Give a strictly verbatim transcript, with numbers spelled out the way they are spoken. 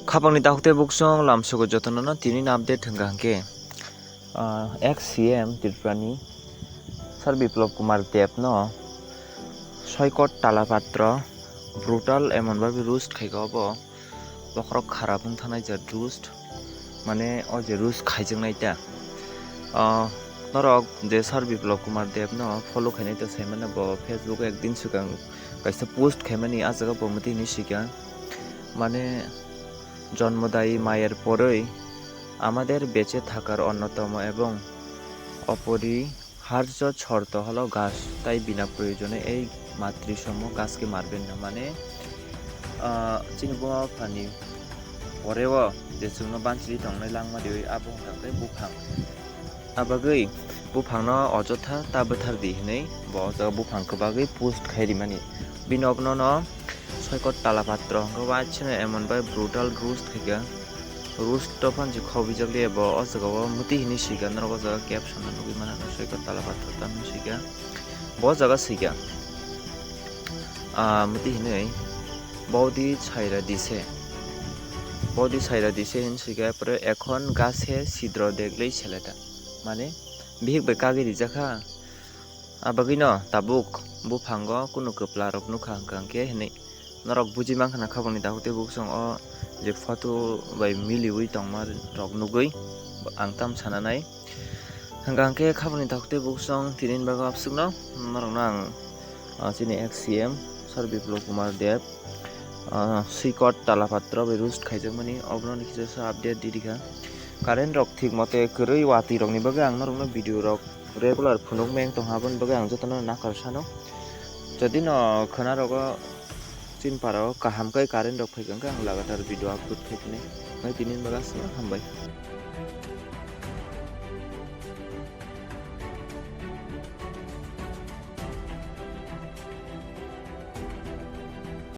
Khapangni takhuk tei buksong lamsogo jotono no tini ni update hwnkha hwnkhe, ah, ex C M Tripura ni Sir Biplab Kumar Deb no soikot talapatro brutal emon babi roast khaika obo. Bokhorok kharap wng thanai je roast, mane o je roast khaijaknai ta. Ah, norok je Sir Biplab Kumar Deb no follow khainai ta saimano bo Facebook o ekdin swkang kaisa post khaimani, ah jaga bo mwtwi hinwi swikha, mane, জন্মদায়ী মায়ের পরেই আমাদের বেঁচে থাকার অন্যতম এবং অপরিহার্য শর্ত হলো গাছ, তাই বিনা প্রয়োজনে এই মাতৃসম গাছকে মারবেন না। Mane, ah, chini buma buphani poreo je chwngno banchiri tongnai langma riwi abo hwnkha khe buphang. Abagwi buphangno ojotha ta bwthar di hwnwi bo o jaga buphang kwbagwi post khai rimani. Bini okno no soikot talapatro hwnkhe waisano emon bai brutal roast khaika. Roast to phan je khobijak liya bo o jaga o mwtwi hinwi swikha, norok o jaga caption no nugwi mano soikot talapatro tamo hinwi swikha. Bo o jaga swikha, ah, mwtwi hinwi, "Bauti chaira dise, bauti chaira dise," hinwi swikha, pore, "Ekhon gase sidro deglei seleta." Mane, bihik bai kagwi rijak kha. Abagwino tabuk buphango kunu kwpla rok nukha hwnkha hwnkhe hinwi norok buji mankha na khabangni takhuk tei buksong o je photo bai miliwi tongma rok nugwi ang tam sananai. Hwnkha hwnkhe khabangni takhuk tei buksong tini bagwi absukno norokno ang, ah, chini ex C M Sir Biplab Kumar Deb, ah, swikot talapatro bai roast khaijakmani obono ni kisa sa update di rikha. Current rok thik mote kwrwi watwi rokni bagwi ang norokno video rok regular phunuk meng tongha, aboni bagwi ang jotono nakar sano. Jodi no khwna rogo chinpara o kaham khe current rok phaikha hwnkhe ang lagatar video upload khai tini. Hwnkhe tini bagwi aswk hambai.